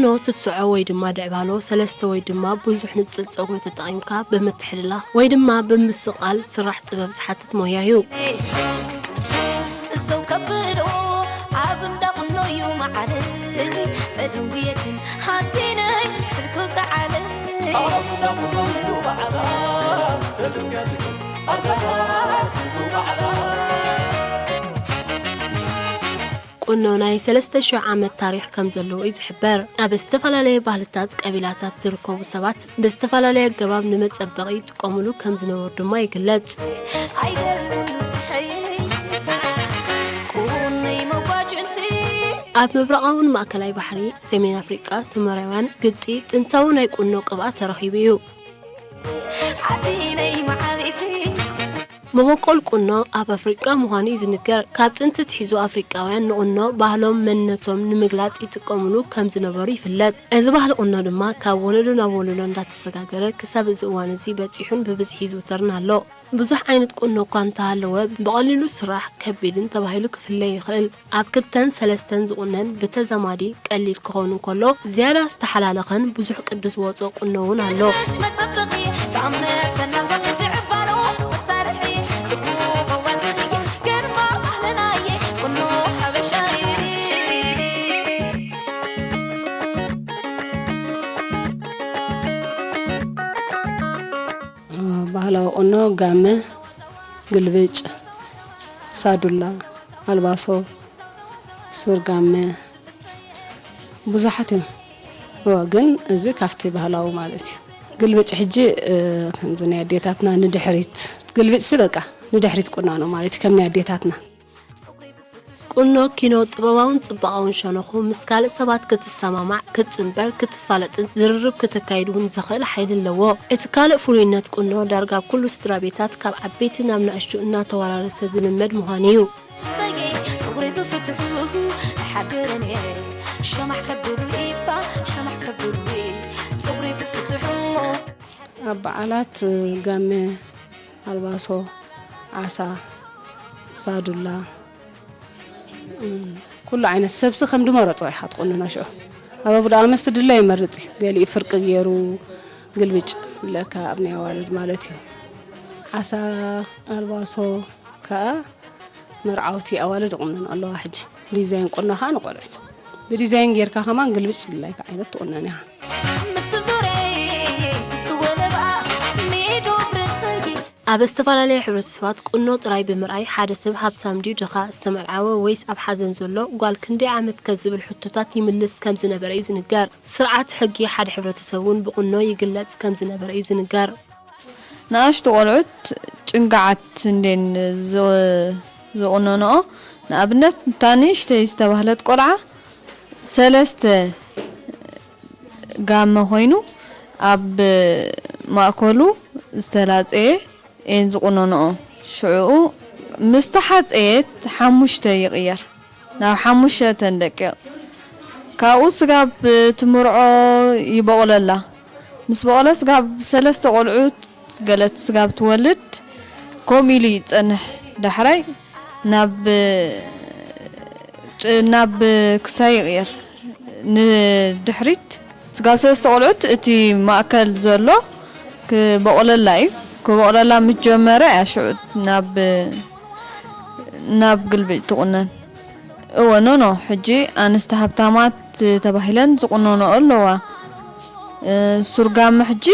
ቁኖ ትትስዖ ወይ ድማ ድዕባሎ ሰለስተ ወይ ድማ ብዙሕ ንጽል ጸጉሪ ተጠቒምካ ብምትሕልላኽ ወይ ድማ ብምስቓል ስራሕ ጥበብ ዝሓትት ሞያ እዩ። እዞም ከብዶ ኣብ እንዳ ቁኖ እዩ መዓለ ተደውየትን ሃዲነይ ስልኩ ከዓለ ኣብ እንዳ ቁኖ እዩ መዓላ ተደውየትን ኣጋታ ስልኩ መዓላ ቁኖ ናይ ሰለስተ ሽሕ ዓመት ታሪኽ ከም ዘለዎ እዩ ዝሕበር። ኣብ ዝተፈላለየ ባህልታት ቀቢላታት ዝርከቡ ሰባት ብዝተፈላለየ ኣገባብ ንመጸበቒ ይጥቀሙሉ ከም ዝነበሩ ድማ ይግለጽ። ኣይደልን ምስሐይ ቁሩነይ መጓጅንቲ ኣብ ምብራቓውን ማእከላይ ባሕሪ፣ ሰሜን ኣፍሪቃ፣ ሱመራውያን፣ ግብጺ፣ ጥንታዊ ናይ ቁኖ ቅብኣት ተረኺቡ እዩ። ዓዲ ናይ መዓበይቲ መበቆል ቁኖ ኣብ ኣፍሪቃ ምዃኑ እዩ ዝንገር። ካብ ጥንቲ ኣትሒዙ ኣፍሪቃውያን ንቁኖ ባህሎም መንነቶም ንምግላጽ ይጥቀሙሉ ከም ዝነበሩ ይፍለጥ። እዚ ባህሊ ቁኖ ድማ ካብ ወለዶ ናብ ወለዶ እንዳተሰጋገረ ክሳብ እዚ እዋን እዚ በጺሑን ብብዝሒ ይዝውተርን ኣሎ። ብዙሕ ዓይነት ቁኖ እኳ እንተሃለወ ብቐሊሉ ስራሕ ከቢድን ተባሂሉ ክፍለ ይኽእል። ኣብ ክልተን ሰለስተን ዝቑነን ብተዛማዲ ቀሊል ክኸውን እንከሎ፣ ዝያዳ ዝተሓላለኸን ብዙሕ ቅዲ ዝወጾ ቁኖ እውን ኣሎ። መጸበቒ ጋመ ተናፋቒ ድዕባሎ መሳርሒ ልቡ ፈዋጽ ግርማ ባህልናየ ቁኖ ሓበሻየ። ባህላዊ ቁኖ ጋመ፣ ግልብጭ፣ ሳዱላ፣ ኣልባሶ፣ ሱር ጋመ ብዙሓት እዮም። እወ፣ ግን እዚ ካብቲ ባህላዊ ማለት እዩ። ግልብጭ ሕጂ፣ እ፣ ከምዚ ናይ ኣዴታትና ንድሕሪት፣ ግልብጭሲ በቃ ንድሕሪት ቁናኖ ማለት እዩ፣ ከም ናይ ኣዴታትና። ቁኖ ኪኖ ጥበባውን ጽባቐውን ሸነኹ ምስ ካልእ ሰባት ክትሰማማዕ፣ ክትጽንበር፣ ክትፋለጥን ዝርርብ ክተካይድ እውን ዘኽእል ሓይሊ ኣለዎ። እቲ ካልእ ፍሉይነት ቁኖ ዳርጋ ኣብ ኩሉ ስድራ ቤታት ካብ ዓበይቲ ናብ ንኣሽቱ እናተወራረሰ ዝልመድ ምዃኑ እዩ። ሰየ ጸጉሪ ብፍትሑ ሓደረኔ ሸማሕ ከብሉ ይባ ሸማሕ ከብሉ ጸጉሪ ብፍትሑ እሞ ኣብ በዓላት ጋመ፣ ኣልባሶ፣ ዓሳ፣ ሳዱላ፣ እም፣ ኩሉ ዓይነት ሰብሲ ከም ድመረጾ ኢኻ ትቑንኖ ሽዑ። ኣብ ኣቡዳኣ መስቲ ድላ ይመርጽ እዩ። ገሊኡ ፍርቂ ገይሩ ግልብጭ ይብለካ ኣብ ናይ ኣዋልድ ማለት እዩ። ዓሳ፣ ኣልባሶ ከኣ መርዓውቲ ኣዋልድ ይቑነን ኣለዋ ሕጂ። ዲዛይን ቁኖ ከኣ ንቆልዑት። ብዲዛይን ጌርካ ከማን ግልብጭ ዝብለካ ዓይነት ትቑነን ኢኻ። ምስቲ ዙርያ፣ ምስቲ ወለባ፣ ሚዶ ብርእሰይ። ኣብ ዝተፈላለየ ሕብረተሰባት ቁኖ ጥራይ ብምርኣይ ሓደ ሰብ ሃብታም ድዩ ድኻ፣ ዝተመርዓወ ወይስ ኣብ ሓዘን ዘሎ ጓል ክንደይ ዓመትከ ዝብል ሕቶታት ይምልስ ከም ዝነበረ እዩ ዝንገር። ስርዓት ሕጊ ሓደ ሕብረተሰብ እውን ብቁኖ ይግለጽ ከም ዝነበረ እዩ ዝንገር። ንኣሽቱ ቆልዑት ጭንጋዓት እንዴን ዝ-፣ ዝቑነንኦ፣ ንኣብነት፣ እታ ንእሽተይ ዝተባህለት ቆልዓ ሰለስተ ጋመ ኮይኑ፣ ኣብ ማእከሉ ዝተላጸየ እየን ዝቑነንኦ። ሽዑኡ ምስ ተሓጸየት ሓሙሽተ ይቕየር። ናብ ሓሙሽተ ተንደቅቕ። ካብኡ ስጋብ ትምርዖ ይበቑለላ። ምስ በቑለ ስጋብ ሰለስተ ቆልዑት ገለት ስጋብ ትወልድ ከምኡ ኢሉ ይጸንሕ። ዳሕራይ ናብ፣ ናብ ክሳይ ይቕየር። ንድሕሪት ስጋብ ሰለስተ ቆልዑት እቲ ማእከል ዘሎ ክበቑለላ እዩ። ክበቑለላ ምስ ጀመረ እያ ሽዑ ናብ ናብ ግልብጭ ትቑነን። እወ፣ ኖ፣ ኖ፣ ሕጂ ኣንስቲ ሃብታማት ተባሂለን ዝቑነንኦ ኣለዋ። እ፣ ሱር ጋመ ሕጂ፣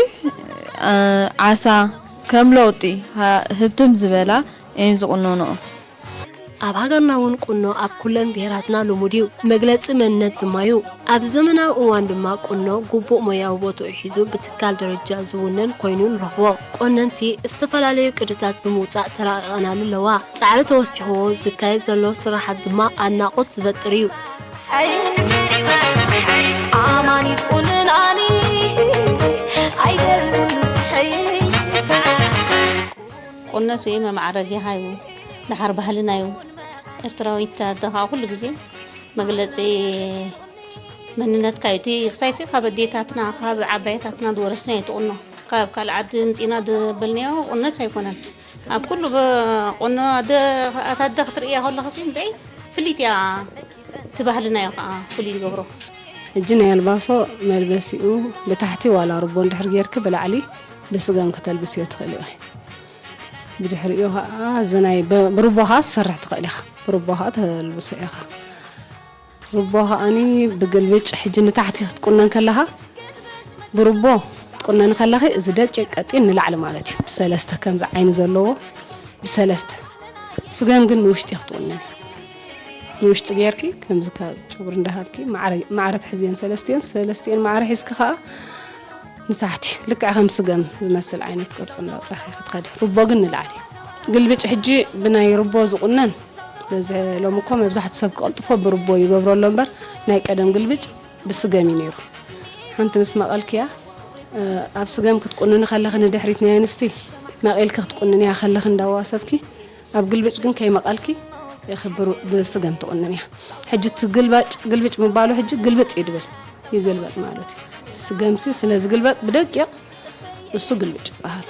እ፣ ዓሳ ከም ለውጢ ሃ-፣ ህብትም ዝበላ እየን ዝቑነንኦ። ኣብ ሃገርና እውን ቁኖ ኣብ ኩለን ብሄራትና ልሙድ እዩ፣ መግለጺ መንነት ድማ እዩ። ኣብዚ ዘመናዊ እዋን ድማ ቁኖ ግቡእ ሞያዊ ቦትኡ ሒዙ ብትካል ደረጃ ዝውነን ኮይኑ ንረኽቦ። ቆነንቲ ዝተፈላለዩ ቅድታት ብምውጻእ ተራቒቐናሉ ኣለዋ። ጻዕሪ ተወሲኽዎ ዝካየድ ዘሎ ስራሓት ድማ ኣድናቖት ዝፈጥር እዩ። ኣማኒት ቁንናኒ ኣይደልን ምስሐይ። ቁኖ ስኢመ መዓረጊኻ እዩ፣ ደሓር ባህልና እዩ። ኤርትራዊት ኣደ ኸኣ ኩሉ ግዜ መግለጺ መንነትካ እዩ። እቲ ክሳይሲ ካብ ኣዴታትና፣ ካብ ዓባያታትና ዝወረስናዮ እቲ ቁኖ። ካብ ካልእ ዓዲ ምጺና ዘበልናዮ ቁኖስ ኣይኮነን። ኣብ ኩሉ ብ-፣ ቁኖ ኣደ፣ ኣታ ኣደ ክትርእያ ከለኽሲ እንድዒ ፍልይቲ እያ። እቲ ባህልና እዩ ኸኣ ፍሉይ ዝገብሮ። ሕጂ ናይ ኣልባሶ መልበሲኡ ብታሕቲ ዋላ ሩቦ እንድሕር ጌርኪ ብላዕሊ ብስገም ከተልብስዮ ትኽእሊ ኢኺ። ብድሕሪኡ ኸዓ እዚ ናይ ብ-፣ ብሩቦ ኸዓ ትሰርሕ ትኽእል ኢኻ። ብሩቦ ኸዓ ተልብሶ ኢኻ። ሩቦ ኸዓኒ ብግልብጭ ሕጂ ንታሕቲ ክትቁነን ከለኻ ብሩቦ ትቁነን ከለኺ እዚ ደቂቕ ቀጢን ንላዕሊ ማለት እዩ። ብሰለስተ ከምዚ ዓይኒ ዘለዎ ብሰለስተ። ስገም ግን ንውሽጢ ክትቁነን። ንውሽጢ ጌርኪ ከምዚ ካብ ጨጉሪ እንዳሃብኪ ማዕረ፣ ማዕረ ትሕዝየን ሰለስቲኤን፣ ሰለስቲኤን ማዕረ ሒዝኪ ኸዓ ንታሕቲ ልክዕ ከም ስገም ዝመስል ዓይነት ቅርጺ እንዳውጻኺ ክትኸዲ። ሩቦ ግን ንላዕሊ። ግልብጭ ሕጂ ብናይ ሩቦ ዝቁነን በዚ ሎሚ እኮ መብዛሕትኡ ሰብ ክቐልጥፎ ብሩቦ ይገብሮ ኣሎ እምበር ናይ ቀደም ግልብጭ ብስገም እዩ ነይሩ። ሓንቲ ምስ መቐልክያ፣ እ፣ ኣብ ስገም ክትቁንኒ ከለኺ ንድሕሪት ናይ ኣንስቲ መቒልኪ ክትቁንንያ ከለኺ እንዳዋሰብኪ ኣብ ግልብጭ ግን ከይመቐልኪ ኢኺ ብሩ-፣ ብስገም ትቑንንያ። ሕጂ እቲ ግልባጭ፣ ግልብጭ ምባሉ ሕጂ ግልብጥ እዩ ድብል። ይግልበጥ ማለት እዩ። ስገምሲ ስለ ዝግልበጥ ብደቂቕ እሱ ግልብጭ ይበሃል።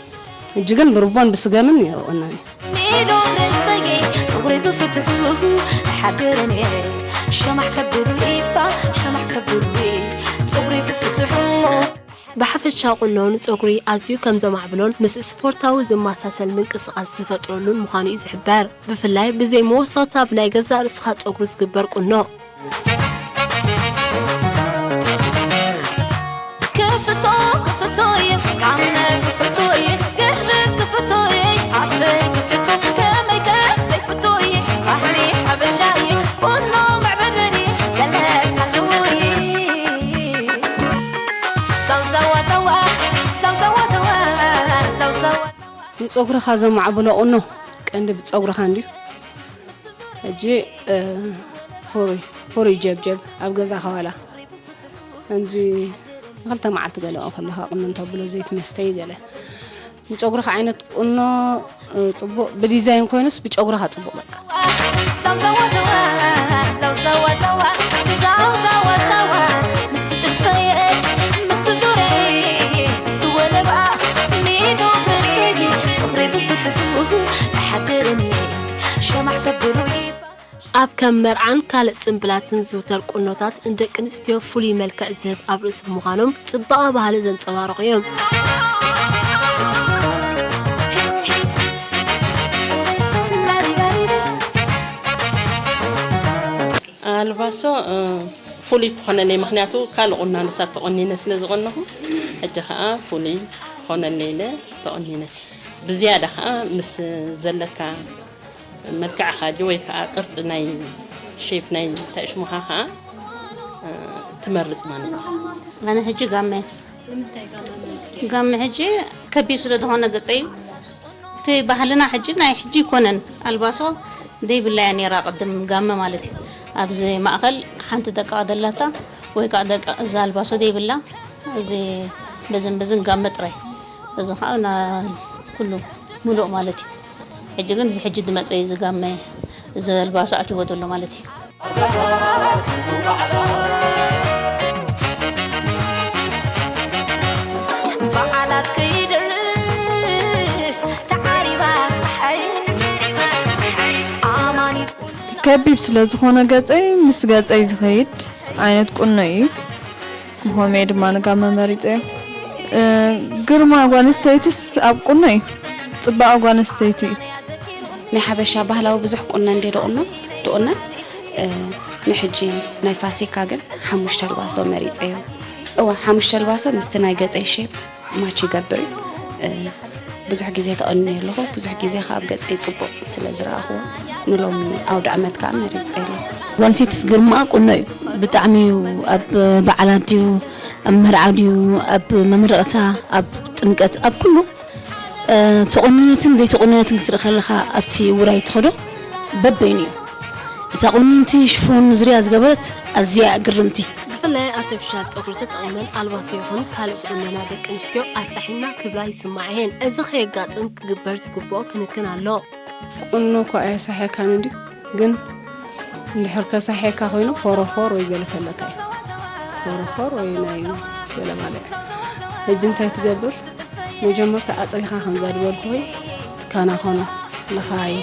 ሕጂ ግን ብርቦን ብስገምን ይቑነን እዩ። ኒዶ ርእሰይ ጸጉሪ ብፍትሑ ሓደረኒ ሸማሕ ከብሉ ይባ ሸማሕ ከብሉ ጸጉሪ ብፍትሑ እሞ ብሓፈሻ ቁኖ ንጸጉሪ ኣዝዩ ከም ዘማዕብሎን ምስ ስፖርታዊ ዝመሳሰል ምንቅስቓስ ዝፈጥረሉን ምዃኑ እዩ ዝሕበር። ብፍላይ ብዘይ መወሰኽታ ብናይ ገዛእ ርእስኻ ጸጉሪ ዝግበር ቁኖ። ክፍቶ ክፍቶ እየ፣ ካምነ ክፍቶ እየ፣ ገርብጭ ክፍቶ እየ፣ ኣሰይ ክፍቶ፣ ከመይ ከ ዘይፍቶ እየ፣ ባህሊ ሓበሻ እየ፣ ቁኖ መዕበድበድ እየ፣ ገለስ ኣለዎ እየ። ሳው ሳዋ ሳዋ፣ ሳው ሳዋ ሳዋ፣ ሳው ሳዋ ሳዋ። ንጸጉርኻ ዘማዕብሎ ቁኖ ቀንዲ ብጸጉርኻ እንድዩ። ሕጂ፣ እ፣ ፍሩይ፣ ፍሩይ ጀብጀብ ኣብ ገዛኻ ዋላ ከምዚ ንክልተ መዓልቲ ገለ ከለኻ ቁኖ እንተብሎ ዘይቲ መስተይ ገለ። ንጨጉርኻ ዓይነት ቁኖ፣ እ፣ ጽቡቕ ብዲዛይን ኮይኑስ ብጨጉርኻ ጽቡቕ በቃ። ሳው ሳዋ ሳዋ፣ ሳው ሳዋ ሳዋ፣ ሳው ሳዋ ሳዋ፣ ምስቲ ጥልፈየ፣ ምስቲ ዙረይ፣ ምስቲ ወለባ፣ ሚዶ ብሰጊ፣ ጸጉረይ ብፍትሑ፣ ተሓደረኒ፣ ሸማሕ ከብሉ ይባ። ኣብ ከም መርዓን ካልእ ጽምብላትን ዝዝውተር ቁኖታት ንደቂ ኣንስትዮ ፍሉይ መልክዕ ዝህብ ኣብ ርእሲ ብምዃኖም ጽባቐ ባህሊ ዘንጸባርቑ እዮም። ኣልባሶ፣ እ፣ ፍሉይ ክኾነለይ፣ ምኽንያቱ ካልእ ቁናኖታት ተቆኒነ ስለ ዝቆነኹ፣ ሕጂ ኸኣ ፍሉይ ክኾነለይ ኢለ ተቆኒነ። ብዝያዳ ኸኣ ምስ ዘለካ መልክዕኻ ድዩ ወይ ከኣ ቅርጺ ናይ ሼፕ ናይ እንታይ ሽሙኻ ኸኣ፣ እ፣ ትመርጽ ማለት እዩ። ኣነ ሕጂ ጋመ፣ ጋመ ሕጂ ከቢድ ስለ ዝኾነ ገጸይ፣ እቲ ባህልና ሕጂ ናይ ሕጂ ይኮነን። ኣልባሶ ደይብላ እያ ነይራ ቅድም ጋመ ማለት እዩ። ኣብዚ ማእኸል ሓንቲ ደቃቕ ደላታ ወይ ከዓ ደቃ-፣ እዛ ኣልባሶ ደይብላ፣ እዚ በዝን በዝን ጋመ ጥራይ። እዚ ከዓ ና-፣ ኩሉ ሙሉእ ማለት እዩ። ሕጂ ግን እዚ ሕጂ ዝመፀ እዩ፣ እዚ ጋመ፣ እዚ ኣልባሶ ኣትይዎ ዘሎ ማለት እዩ። በዓላት ከይደርስ ተዓሪባ ፀሓይ ኣማኒት። ከቢድ ስለ ዝኾነ ገፀይ፣ ምስ ገፀይ ዝኸይድ ዓይነት ቁኖ እዩ። ብኸመይ ድማ ንጋመ መሪፀዮ። እ፣ ግርማ ጓል ኣንስተይትስ ኣብ ቁኖ እዩ። ጽባቐ ጓል ኣንስተይቲ እዩ። ናይ ሓበሻ ባህላዊ ብዙሕ ቁኖ እንዴ ደቑኖ፣ ደቑነን፣ እ፣ ንሕጂ ናይ ፋሲካ ግን ሓሙሽተ ኣልባሶ መሪጸዮ። እወ፣ ሓሙሽተ ኣልባሶ ምስቲ ናይ ገጸይ ሼፕ ማች ይገብር እዩ። እ፣ ብዙሕ ግዜ ተቐንየ ኣለኹ። ብዙሕ ግዜ ከኣ ኣብ ገጸይ ጽቡቕ ስለ ዝረኣኽዎ ንሎሚ ኣውደ ኣመት ከኣ መሪጸዮ ኣለኹ። ጓል ኣንስተይትስ ግርማኣ ቁኖ እዩ። ብጣዕሚ እዩ ኣብ በዓላት ድዩ፣ ኣብ መርዓ ድዩ፣ ኣብ መመረቕታ፣ ኣብ ጥምቀት፣ ኣብ ኩሉ፣ እ፣ ተቆነነትን ዘይተቆነነትን ክትርኢ ከለኻ ኣብቲ ውራይ ትኸዶ በበይኑ እዩ። እታ ቁንንቲ ሽፎን ዙርያ ዝገበረት ኣዝያ እያ ግርምቲ። ብፍላይ ኣርቲፊሻል ጸጉሪ ተጠቒመን ኣልባሶ ይኹን ካልእ ዝቑነና ደቂ ኣንስትዮ ኣሳሒና ክብላ ይስማዕ እየን። እዚ ከየጋጥም ክግበር ዝግብኦ ክንክን ኣሎ። ቁኖ እኮ ኣየሳሕየካን እንድዩ፣ ግን እንድሕር ከሳሕየካ ኮይኑ ፎሮፎር ወይ ገለ ከለካ እዩ። ፎሮፎር ወይ ናይ ገለ ማለ። ሕጂ እንታይ ትገብር? መጀመርታ ኣጽሪኻ ከምዛ ዝበልኩ ወይ ትካና ኾኖ፣ ለኻይ፣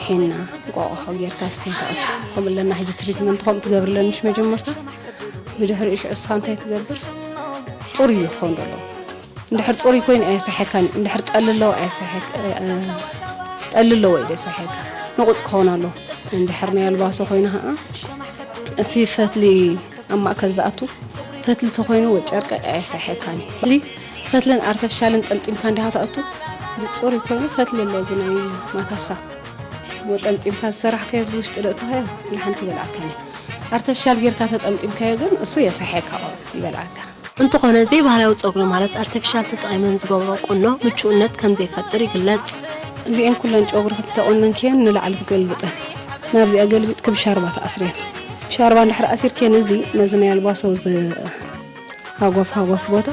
ሒና፣ እንቋቑሖ ጌርካ ስቲም ተኣቱ። ከምኡ ኣለና ሕጂ ትሪትመንት ከምኡ ትገብርለን ምሽ መጀመርታ። ብድሕሪኡ ሽዑ እስኻ እንታይ ትገብር? ጽሩይ እዩ ክኸውን ዘለዎ። እንድሕር ጽሩይ ኮይኑ ኣየሳሕየካን እዩ። እንድሕር ጠሊ ኣለዎ ኣየሳሕየካ-፣ እ፣ እ፣ ጠሊ ኣለዎ እዩ ዘሳሕየካ። ንቑጽ ክኸውን ኣለዎ። እንድሕር ናይ ኣልባሶ ኮይኑ ኸዓ እቲ ፈትሊ ኣብ ማእከል ዝኣቱ ፈትሊ ተኾይኑ ወይ ጨርቂ ኣየሳሕየካን እዩ። ፈትሊ፣ ፈትልን ኣርተፍሻልን ጠምጢምካ እንዲኻ ትኣቱ፣ ጽሩይ ኮይኑ ፈትሊ ኣሎ፣ እዚ ናይ ማታሳ። ወጠምጢምካ ዝሰራሕካዮ ኣብዚ ውሽጢ ደእተኻዮ፣ ለሓንቲ ይበልዓካን እዩ። ኣርተፍሻል ጌርካ ተጠምጢምካዮ ግን እሱ የሳሕየካ፣ ይበልዓካ። እንተኾነ፣ ዘይባህላዊ ጸጉሪ ማለት ኣርተፊሻል ተጠቒመን ዝገብሮ ቁኖ ምቹእነት ከም ዘይፈጥር ይግለጽ። እዚኤን ኩለን ጨጉሪ ክትተቆነንክየን ንላዕሊ ትገልብጠን። ናብዚኣ ገልቢጥኪ ብሻርባ ትኣስርየን። ብሻርባ እንድሕር ኣሲርክየን፣ እዚ ነዚ ናይ ኣልባሶ ዝ-፣ ሃጎፍ ሃጎፍ ቦታ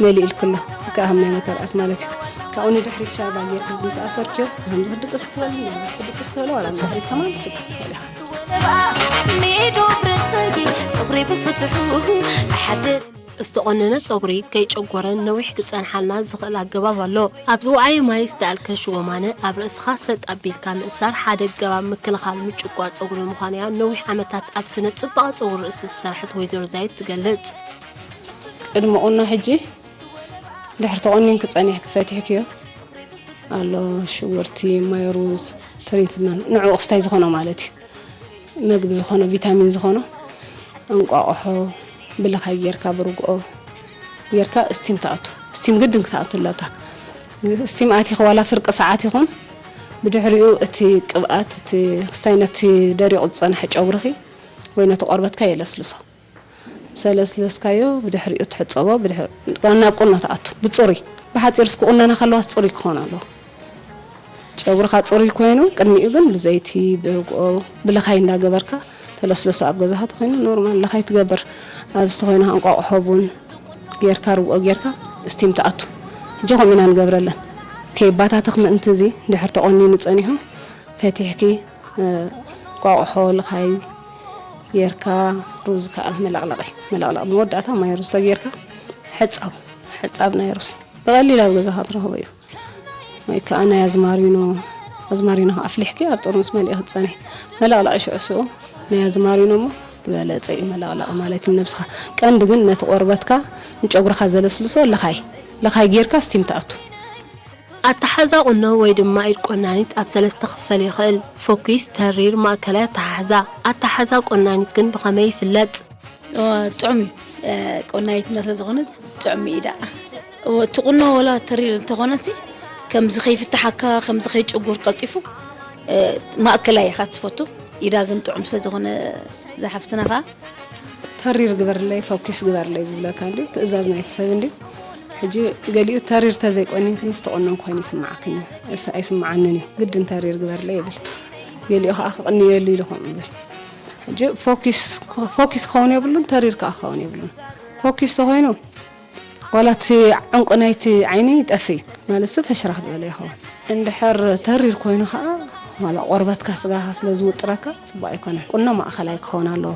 መሊኡ ኢልክሎ። ከኣ ከም ናይ መተርኣስ ማለት እዩ። ካብኡ ንድሕሪት ሻርባ ጌርኪ እዚ ምስ ኣሰርክዮ፣ ከምዚ ክድቅስ ትኽእሊ፣ ነዚ ክድቅስ ትኽእሊ፣ ዋላ ንድሕሪት ከማን ክትድቅስ ትኽእሊ ኢኻ። ሚዶ ብርእሰይ ጸጉሪ ብፍትሑ እሓድር። ዝተቖነነ ጸጉሪ ከይጨጎረን ነዊሕ ክጸንሓልና ዝኽእል ኣገባብ ኣሎ። ኣብ ዝወዓየ ማይ ዝተኣልከ ሽወማነ ኣብ ርእስኻ ሰጥ ኣቢልካ ምእሳር ሓደ ኣገባብ ምክልኻል ምጭጓር ጸጉሪ ምዃኑ'ያ ነዊሕ ዓመታት ኣብ ስነ ጽባቐ ጸጉሪ ርእሲ ዝሰርሐት ወይዘሮ ዛይድ ትገልጽ። ቅድሚ ቁኖ ሕጂ ድሕሪ ተቆኒንኪ ጸኒሕኪ ፈቲሕክዮ ኣሎ ሽጉርቲ፣ ማይ ሩዝ፣ ትሪትመንት፣ ንዕኡ ክስታይ ዝኾኖ ማለት እዩ። መግቢ ዝኾኖ፣ ቪታሚን ዝኾኖ፣ እንቋቑሖ ብልኻይ ጌርካ፣ ብርግኦ ጌርካ ስቲም ትኣቱ። ስቲም ግድን ክትኣቱ ኣለካ። ስቲም ኣቲኺ ዋላ ፍርቂ ሰዓት ይኹን፣ ብድሕሪኡ እቲ ቅብኣት፣ እቲ ክስታይ ነቲ ደሪቑ ዝጸንሐ ጨጉርኺ ወይ ነቲ ቆርበትካ የለስልሶ። ምስ ኣለስለስካዮ፣ ብድሕሪኡ ትሕጸቦ፣ ብድሕሪ-፣ ናብ ቁኖ ትኣቱ። ብጽሩይ፣ ብሓጺር እስኪ ቁነና ከለዋስ ጽሩይ ክኾን ኣለዎ። ጨጉርኻ ጽሩይ ኮይኑ፣ ቅድሚኡ ግን ብዘይቲ፣ ብርግኦ፣ ብለኻይ እንዳገበርካ ተለስልሶ። ኣብ ገዛኻ ተኾይኑ ኖርማል ለኻይ ትገብር። ኣብ ዝተኾይኑ እንቋቑሖ ቡን ጌርካ፣ ርግኦ ጌርካ ስቲም ትኣቱ። ሕጂ ከምኡ ኢና ንገብረለን። ከይባታተኽ ምእንቲ እዚ ድሕር ተቆኒኑ ጸኒሑ ፈቲሕኪ፣ እ፣ እንቋቑሖ፣ ልኻይ ጌርካ ሩዝ ከኣ መለቕለቒ። መለቕለቒ መወዳእታ ማይ ሩዝ ተጌርካ ሕጻብ፣ ሕጻብ ናይ ሩዝ ብቐሊል ኣብ ገዛኻ ትረኽቦ እዩ። ወይ ከኣ ናይ ኣዝማሪኖ፣ ኣዝማሪኖ ኣፍሊሕኪ ኣብ ጥርሙስ መሊእኺ ትጸንሒ። መለቕለቒ ሽዑ ሽዑ ናይ ኣዝማሪኖ እሞ ዝበለጸ እዩ መለቕለቒ ማለት እዩ ንነብስኻ። ቀንዲ ግን ነቲ ቆርበትካ ንጨጉርኻ ዘለስልሶ ለኻይ፣ ለኻይ ጌርካ ስቲም ትኣቱ። ኣተሓዛ ቁኖ ወይ ድማ ኢድ ቆናኒት ኣብ ሰለስተ ክፈል ይኽእል። ፎኪስ፣ ተሪር፣ ማእከላይ ኣተሓሕዛ። ኣተሓሕዛ ቆናኒት ግን ብኸመይ ይፍለጥ? እወ፣ ጥዑም እዩ። እ፣ ቆናይትና ስለ ዝኾነት ጥዑም እዩ ኢዳ። እወ፣ እቲ ቁኖ ወላ ተሪር እንተኾነሲ፣ ከምዚ ከይፍትሓካ፣ ከምዚ ከይጭጉር ቀልጢፉ፣ እ፣ ማእከላይ ኢኻ ትፈቱ። ኢዳ ግን ጥዑም ስለ ዝኾነ፣ ዝሓፍትና ኸኣ ተሪር ግበርለይ፣ ፎኪስ ግበርለይ ዝብለካ እንድዩ፣ ትእዛዝ ናይቲ ሰብ እንድዩ። ሕጂ ገሊኡ ተሪር ተዘይቆኒንክንስ ተቆነንኩ ኮይኑ ይስምዓክን እዩ። እስ-፣ ኣይስምዓንን እዩ። ግድን ተሪር ግበርለይ ይብል። ገሊኡ ኸኣ ክቕንየሉ ኢሉ ከምኡ ይብል። ሕጂ ፎኪስ፣ ፎኪስ ክኸውን የብሉን፣ ተሪር ከኣ ክኸውን የብሉን። ፎኪስ ተኾይኑ ዋላ እቲ ዕንቁ ናይቲ ዓይኒ ይጠፍእ እዩ። ማለት ሰብ ተሽራኽ ዝበለ ይኸውን። እንድሕር ተሪር ኮይኑ ኸኣ ዋላ ቆርበትካ ስጋኻ ስለ ዝውጥረካ ጽቡቕ ኣይኮነን። ቁኖ ማእኸላይ ክኸውን ኣለዎ።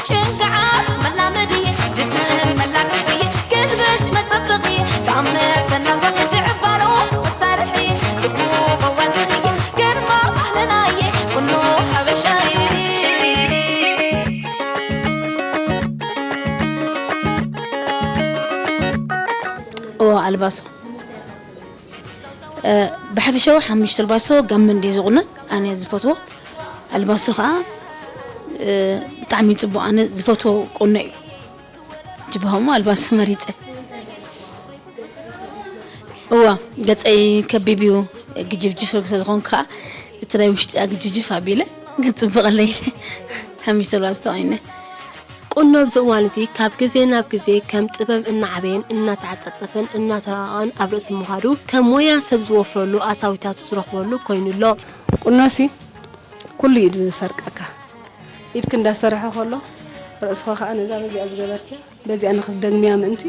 ጭንቅዓት መላመዲ፣ ድፍን መላቀቂ፣ ግልብጭ መጸበቂ፣ ጣዕመ ተናፈቂ፣ ድዕባሎ መሳርሒ፣ ልቡ መዋጽኢ፣ ግርማ ባህልናየ፣ ቁኖ ሓበሻየ። ኦ፣ ኣልባሶ። እ፣ ብሓፈሻዊ ሓሙሽተ ኣልባሶ ጋመ እንድየ ዝቑነን፣ ኣነ ዝፈትዎ። ኣልባሶ ኸኣ፣ እ፣ ብጣዕሚ ጽቡቕ፣ ኣነ ዝፈትዎ ቁኖ እዩ። ጅብሃሞ ኣልባሶ መሪጸ። እዋ፣ ገጸይ ከቢብ እዩ፣ ግጅፍጅፍ ስለ ዝኾንኩ ኸኣ፣ እቲ ናይ ውሽጢ ግጅፍጅፍ ኣቢለ፣ ግን ጽቡቕ ኣለይ ኢለ፣ ሓሙሽተ ኣልባሶ ተቆኒነ። ቁኖ ኣብዚ እዋን እዚ ካብ ግዜ ናብ ግዜ ከም ጥበብ እናዓበየን እናተዓጻጸፈን እናተራቐቐን ኣብ ርእሲ ምኻዱ፣ ከም ሞያ ሰብ ዝወፍረሉ ኣታዊታቱ ዝረኽበሉ ኮይኑ ኣሎ። ቁኖሲ ኩሉ ኢድ ዝሰርቀካ። ኢድኪ እንዳሰርሐ ከሎ ርእስኺ ከኣ ነዛ በዚኣ ዝገበርክያ በዚኣ ንኽትደግምያ ምእንቲ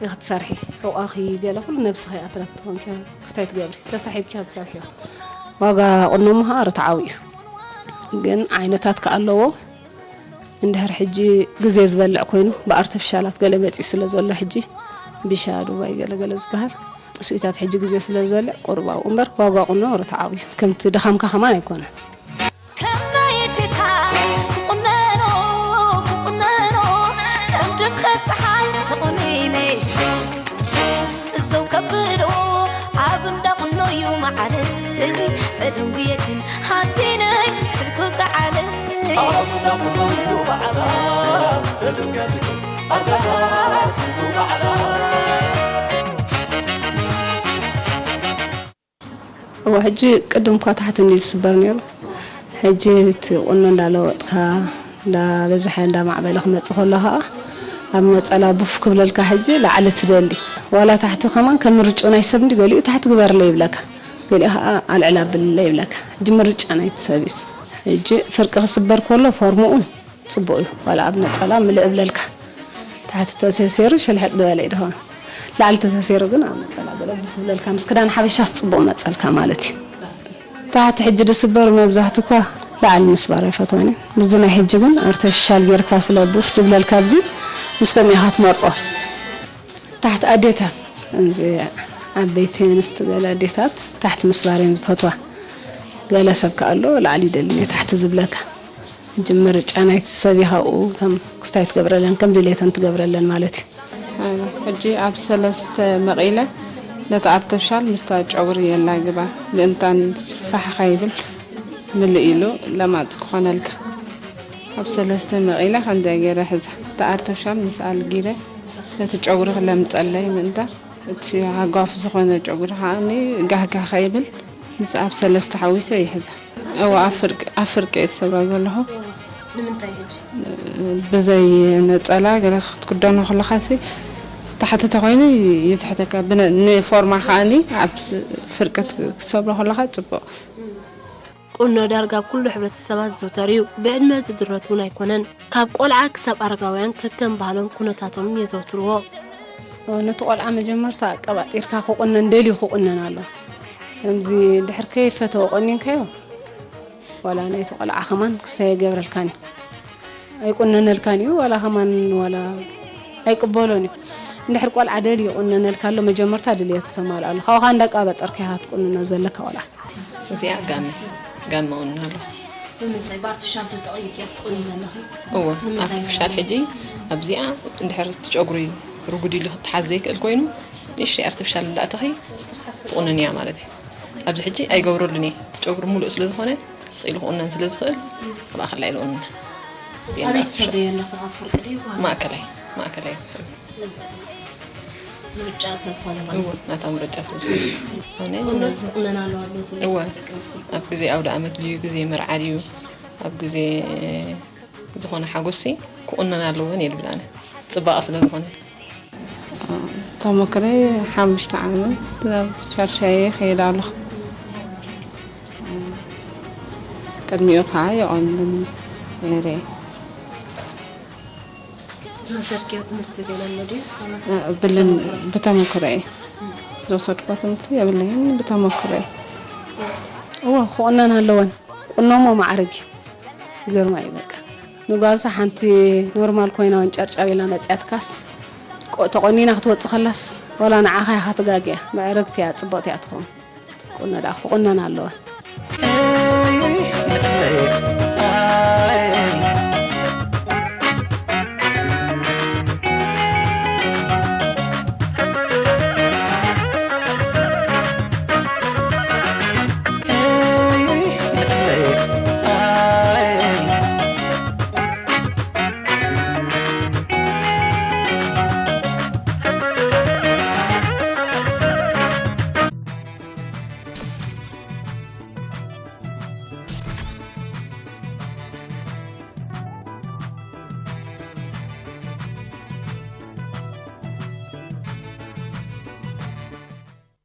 ኢኺ ትሰርሒ። ሕቖኺ ገለ ኩሉ ነብስኺ ኣትረፊ ትኾንኪ። ክስታይ ትገብሪ፣ ተሳሒብኪ ኢኺ ትሰርሕዮ። ዋጋ ቁኖ እሞ ከኣ ርትዓዊ እዩ። ግን ዓይነታት ከኣ ኣለዎ። እንድሕር ሕጂ ግዜ ዝበልዕ ኮይኑ ብኣርተፊሻላት ገለ መጺኡ ስለ ዘሎ ሕጂ ቢሻ ዱባይ ገለ ገለ ዝበሃል ጥስኢታት ሕጂ ግዜ ስለ ዝበልዕ ቁሩብ ኣብኡ እምበር ዋጋ ቁኖ ርትዓዊ እዩ። ከምቲ ድኻምካ ከማን ኣይኮነን። ከም ናይ ብሎ ኣብ እንዳ ቁኖ እዩ መዓለይ። ተደንጉየትን ሃዲነይ ስልኩ ከዓለይ። ኣብ እንዳ ቁኖ እዩ መዓላ፣ ተደንጉየትን ኣዳራ ስልኩ መዓላ። እዋ፣ ሕጂ ቅድም እኳ ታሕቲ እንዲ ዝስበር ነይሩ። ሕጂ እቲ ቁኖ እንዳለወጥካ፣ እንዳበዝሐ፣ እንዳማዕበለ ክመጽእ ከሎ ኸኣ፣ ኣብ ነጸላ ቡፍ ክብለልካ፣ ሕጂ ላዕሊ ትደሊ። ዋላ ታሕቲ ከማን ከም ምርጫኡ ናይ ሰብ እንዲ፣ ገሊኡ ታሕቲ ግበርለይ ይብለካ፣ ገሊኡ ኸኣ ኣልዕል ኣብልለይ ይብለካ። ሕጂ ምርጫ ናይቲ ሰብ እዩ። ሕጂ ፍርቂ ክስበር ከሎ ፎርምኡ ጽቡቕ እዩ። ዋላ ኣብ ነጸላ ምልእ እብለልካ። ታሕቲ ተሰሲሩ ሸልሕጥ ዝበለ እዩ ድኸውን። ላዕሊ ተሰሲሩ ግን ኣብ ነጸላ ገለ ቡፍ ይብለልካ። ምስ ክዳን ሓበሻስ ጽቡቕ መጸልካ ማለት እዩ። ታሕቲ ሕጂ ዝስበር መብዛሕቱ እኳ ላዕሊ ምስባር ኣይፈትዎን እዩ። ምስዚ ናይ ሕጂ ግን ኣርተፊሻል ጌርካ ስለ ቡፍ ዝብለልካ ኣብዚ ምስ ከምኡ ኢኻ ትመርጾ። ታሕቲ ኣዴታት፣ እዚ ዓበይቲ ኣንስቲ ገለ ኣዴታት ታሕቲ ምስባር እየን ዝፈትዋ። ገለ ሰብ ከኣ ኣሎ ላዕሊ ይደሊ እየ ታሕቲ ዝብለካ። ሕጂ ምርጫ ናይቲ ሰብ እዩ። ካብኡ እቶም ክስታይ ትገብረለን ከም ድሌተን ትገብረለን ማለት እዩ። ሕጂ ኣብ ሰለስተ መቒለ ነቲ ኣርተፍሻል ምስታ ጨጉሪ የላግባ፣ ምእንታን ፋሕ ከይብል ምልእ ኢሉ ለማፅ ክኾነልካ። ኣብ ሰለስተ መቒለ ከምዚኣ ገይረ ሕዛ፣ እቲ ኣርተፍሻል ምስ ኣልጊበ ነቲ ጨጉሪ ክለምፀለይ ምእንታ፣ እቲ ሃጓፍ ዝኾነ ጨጉሪ ከዓኒ ጋህጋህ ከይብል ምስ ኣብ ሰለስተ ሓዊሰ ይሕዛ። እዋ፣ ኣብ ፍርቂ፣ ኣብ ፍርቂ እየ ዝሰብራ ዘለኹ። ንምንታይ ሕጂ? ብዘይ ነጸላ ገለ ክትክደኖ ከለኻሲ ታሕቲ ተኾይኑ ይትሕተካ። ብነ-፣ ንፎርማ ከዓኒ ኣብ ፍርቂ ክትሰብሮ ከለኻ ጽቡቕ። ቁኖ ዳርጋ ኣብ ኩሉ ሕብረተሰባት ዝዝውተር እዩ። ብዕድመ ዝድረት እውን ኣይኮነን። ካብ ቆልዓ ክሳብ ኣረጋውያን ከከም ባህሎን ኩነታቶምን የዘውትርዎ። ነቲ ቆልዓ መጀመርታ ኣቀባጢርካ ክቑነን ደልዩ ክቑነን ኣሎ። ከምዚ ድሕር ከይፈተወ ቆኒንካዮ፣ ዋላ ናይቲ ቆልዓ ከማን ክሳይ ኣይገብረልካን እዩ። ኣይቁነነልካን እዩ፣ ዋላ ከማን ዋላ ኣይቅበሎን እዩ። እንድሕር ቆልዓ ደልዩ ይቁነነልካ ኣሎ፣ መጀመርታ ድልየቱ ተማልኣሉ። ካብኡ ከኣ እንዳቃበጠርካ ኢኻ ትቁንኖ ዘለካ ቆልዓ። እዚኣ ጋመ፣ ጋመ እቁንና ኣለኹ። ንምንታይ ብኣርቲፊሻል ተጠቒምኪ እያ ክትቁኒ ዘለኺ? እወ፣ ንምንታይ ኣርቲፊሻል ማለት? ሕጂ ኣብዚኣ እንድሕር እቲ ጨጉሪ ርጉድ ኢሉ ክትሓዝ ዘይክእል ኮይኑ፣ ንእሽተይ ኣርቲፊሻል እንዳእተኺ ትቑነንያ ማለት እዩ። ኣብዚ ሕጂ ኣይገብረሉን እየ። እቲ ጨጉሪ ሙሉእ ስለ ዝኾነ፣ ስቕ ኢሉ ክቑነን ስለ ዝኽእል፣ ኣብ ማእከል ኢለ እቑንና። እዚኣ ኣበይ እንዳእተሻ- ትሰብርዮ ኣለኺ? ኣብ ፍርቂ ድዩ? ማእከላይ፣ ማእከላይ ዝፈ- ምርጫ ስለ ዝኾነ ማለት እወ፣ ናታ ምርጫ ስለ ዝኾነ። ኣነ ቁኖስ ክቑነን ኣለዎ ዶ ትብሊ? እወ። ደቂ ኣንስትዮ? ኣብ ግዜ ኣውደ ኣመት ድዩ፣ ግዜ መርዓ ድዩ፣ ኣብ ግዜ ዝኾነ ሓጎስሲ ክቑነን ኣለወን እየ ዝብል ኣነ። ጽባቐ ስለ ዝኾነ። ተመክሮይ ሓሙሽተ ዓመት ናብ ሻድሻይ ይኸይድ ኣለኹ። ቅድሚኡ ከዓ ይቖንን ነይረ። ዝወሰድክዮ ትምህርቲ ገለ ኣሎ ድዩ? ብልን-፣ ብተመክሮ እየ ዝወሰድክዎ ትምህርቲ የብለይን፣ ብተመክሮ እየ። እወ፣ ክቑነን ኣለወን። ቁኖሞ ማዕርግ እዩ። ይገርማ እዩ በቃ። ንጓልሳ ሓንቲ ኖርማል ኮይና እውን ጨርጫብ ኢላ መፅያትካስ፣ ቆ-፣ ተቆኒና ክትወፅእ ከላስ፣ ዋላ ንዓኻ ኢኻ ትጋግያ። ምዕርግቲ እያ፣ ፅብቕቲ እያ ትኸውን። ቁኖ ደኣ ክቑነን ኣለወን።